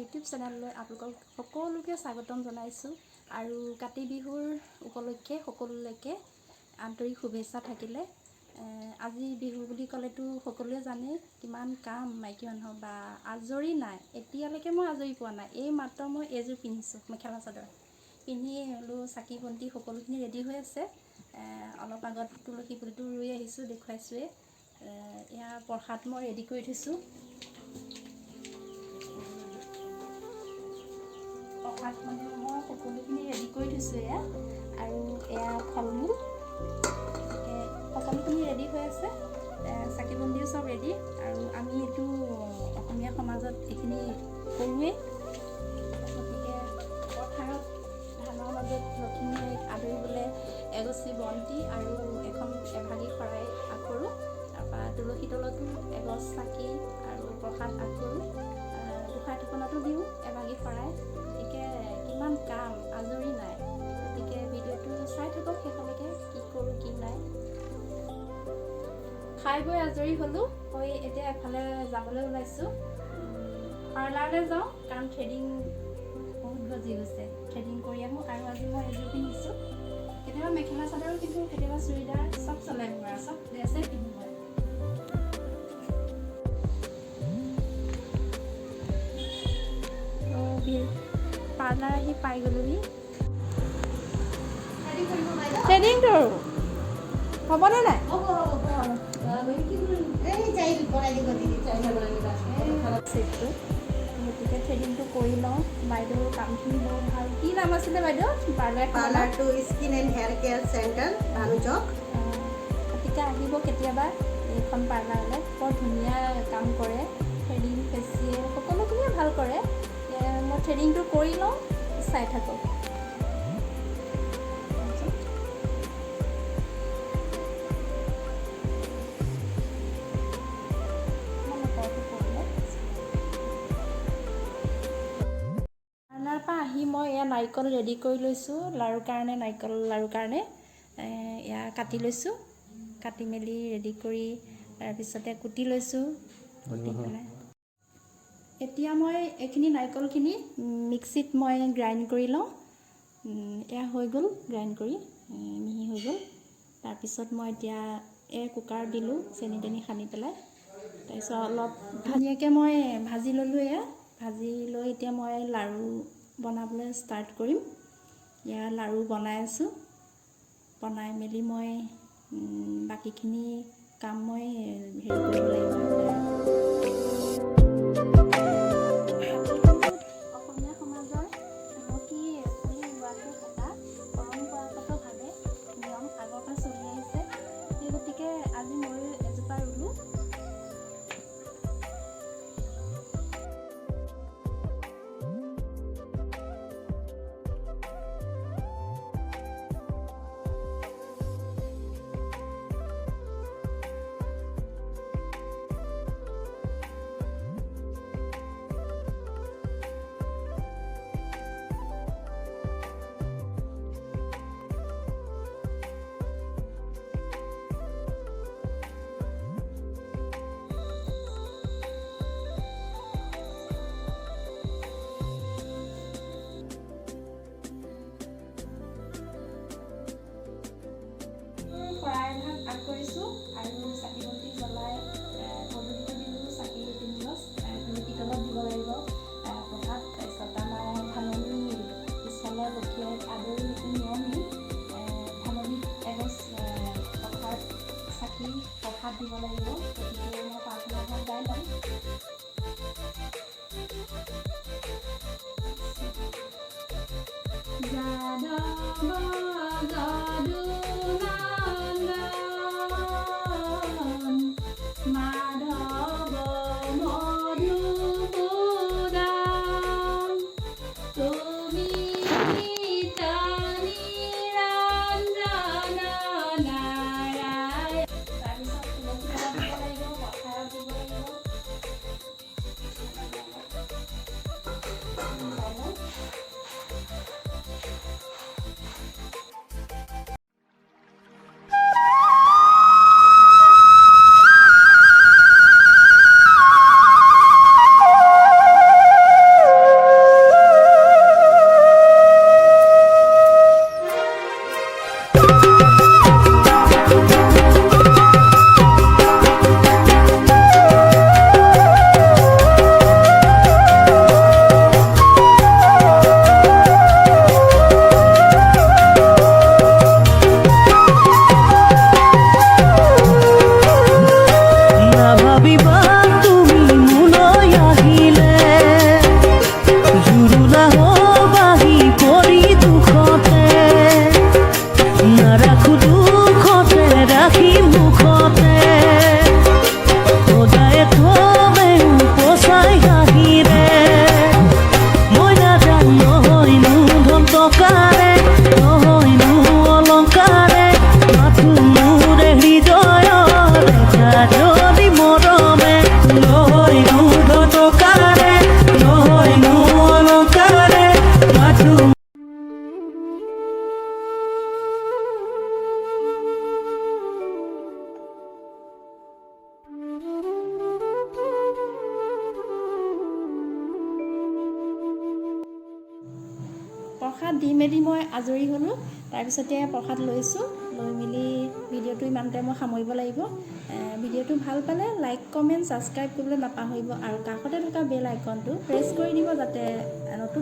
YouTube চেনেললৈ আপোনালোকক সকলোকে স্বাগতম জনাইছোঁ আৰু কাতি বিহুৰ উপলক্ষে সকলোলৈকে আন্তৰিক শুভেচ্ছা থাকিলে। আজি বিহু বুলি ক'লেতো সকলোৱে জানে কিমান কাম মাইকী মানুহৰ, বা আজৰি নাই। এতিয়ালৈকে মই আজৰি পোৱা নাই। এই মাত্ৰ মই এইযোৰ পিন্ধিছোঁ, মেখেলা চাদৰ পিন্ধি হ'লেও চাকি বন্তি সকলোখিনি ৰেডি হৈ আছে। অলপ আগত তুলসী পুলিটো ৰুই আহিছোঁ, দেখুৱাইছোঁৱে। এয়া প্ৰসাদ মই ৰেডি কৰি থৈছোঁ। প্ৰসাদ মানে মই সকলোখিনি ৰেডি কৰি থৈছোঁ এয়া, আৰু এয়া ফল মূল, গতিকে সকলোখিনি ৰেডি হৈ আছে। চাকি বন্তিও চব ৰেডি। আৰু আমি এইটো অসমীয়া সমাজত এইখিনি কৰোঁৱেই। গতিকে পথাৰত ধানৰ মাজত লখিমী আইক আদৰিবলৈ এগছি বন্তি আৰু এখন এভাগি শৰাই আগ কৰোঁ। তাৰপৰা তুলসী তলতো এগছ চাকি আৰু প্ৰসাদ আগ কৰোঁ। গোঁসাই থাপনাতো দিওঁ এভাগি শৰাই। গতিকে কিমান কাম, আজৰি নাই। গতিকে ভিডিঅ'টো চাই থাকক শেষলৈকে, কি কৰোঁ কি নাই। খাই বৈ আজৰি হ'লোঁ হৈ এতিয়া এফালে যাবলৈ ওলাইছোঁ। পাৰ্লাৰলৈ যাওঁ, কাৰণ থ্ৰেডিং বহুত গজি গৈছে, থ্ৰেডিং কৰি আহোঁ। আৰু আজি মই এযোৰ পিন্ধিছোঁ। কেতিয়াবা মেখেলা চাদৰো পিন্ধোঁ, কেতিয়াবা চুৰিদাৰ, চব চলে মোৰ, আৰু চব ড্ৰেছেই পিন্ধোঁ মই। পাৰ্লাৰ আহি পাই গ'লোহি। থ্ৰেডিং কৰোঁ, হ'বনে নাই? ছেটটো, গতিকে থ্ৰেডিংটো কৰি লওঁ। বাইদেউৰ কামখিনি বৰ ভাল। কি নাম আছিলে বাইদেউ parlour? পাৰ্লাৰটো skin and hair care centre, Bhanuchak. গতিকে আহিব কেতিয়াবা এইখন পাৰ্লাৰলৈ, বৰ ধুনীয়া কাম কৰে। থ্ৰেডিং, ফেচিয়েল সকলোখিনিয়ে ভাল কৰে। মই থ্ৰেডিংটো কৰি লওঁ, চাই থাকক। পাৰ্লাৰৰ পৰা আহি মই এয়া নাৰিকল ৰেডি কৰি লৈছোঁ লাৰুৰ কাৰণে। নাৰিকল লাৰুৰ কাৰণে এয়া কাটি লৈছোঁ। কাটি মেলি ৰেডি কৰি তাৰপিছতে কুটি লৈছোঁ। কুটি পেলাই এতিয়া মই এইখিনি নাৰিকলখিনি মিক্সিত মই গ্ৰাইণ্ড কৰি লওঁ। এয়া হৈ গ'ল গ্ৰাইণ্ড কৰি, মিহি হৈ গ'ল। তাৰপিছত মই এতিয়া এই কুকাৰত দিলোঁ চেনি তেনি সানি পেলাই। তাৰপিছত অলপ ধুনীয়াকৈ মই ভাজি ল'লোঁ। এয়া ভাজি লৈ এতিয়া মই লাড়ু বনাবলৈ ষ্টাৰ্ট কৰিম। এয়া লাড়ু বনাই আছোঁ। বনাই মেলি মই বাকীখিনি কাম মই হেৰি কৰিব লাগিব। অসমীয়া সমাজৰ তুলসী পুলি ৰোৱাটো এটা পৰম্পৰাগতভাৱে নিয়ম, আগৰ পৰা চলি আহিছে। সেই গতিকে আজি ময়ো এজোপা ৰুলোঁ। শৰাই এভাগ আগ কৰিছোঁ আৰু চাকি বন্তি জ্বলাই পদূলিটো দিলোঁ চাকি তিনিগছ। তুলসী তলত দিব লাগিব প্ৰসাদ। তাৰপিছত আমাৰ ধাননি পিছফালে লক্ষী আইক আদৰি সেইটো নিয়মেই। ধাননিত এগছ, পথাৰত চাকি প্ৰসাদ দিব লাগিব। গতিকে মই প্ৰাৰ্থনা ভাগ গাই ল'ম। যাদৱ যদুনন্দন মাধৱ মধুসূদন, তুমি নিত্য নিৰঞ্জন নাৰায়ণ। তাৰপিছত তুলসী তলত দিব লাগিব, পথাৰত দিব লাগিব। প্ৰসাদ দি মেলি মই আজৰি হ'লোঁ। তাৰপিছতে প্ৰসাদ লৈছোঁ। লৈ মেলি ভিডিঅ'টো ইমানতে মই সামৰিব লাগিব। ভিডিঅ'টো ভাল পালে লাইক, কমেণ্ট, ছাবস্ক্ৰাইব কৰিবলৈ নাপাহৰিব আৰু কাষতে থকা বেল আইকনটো প্ৰেছ কৰি দিব, যাতে নতুন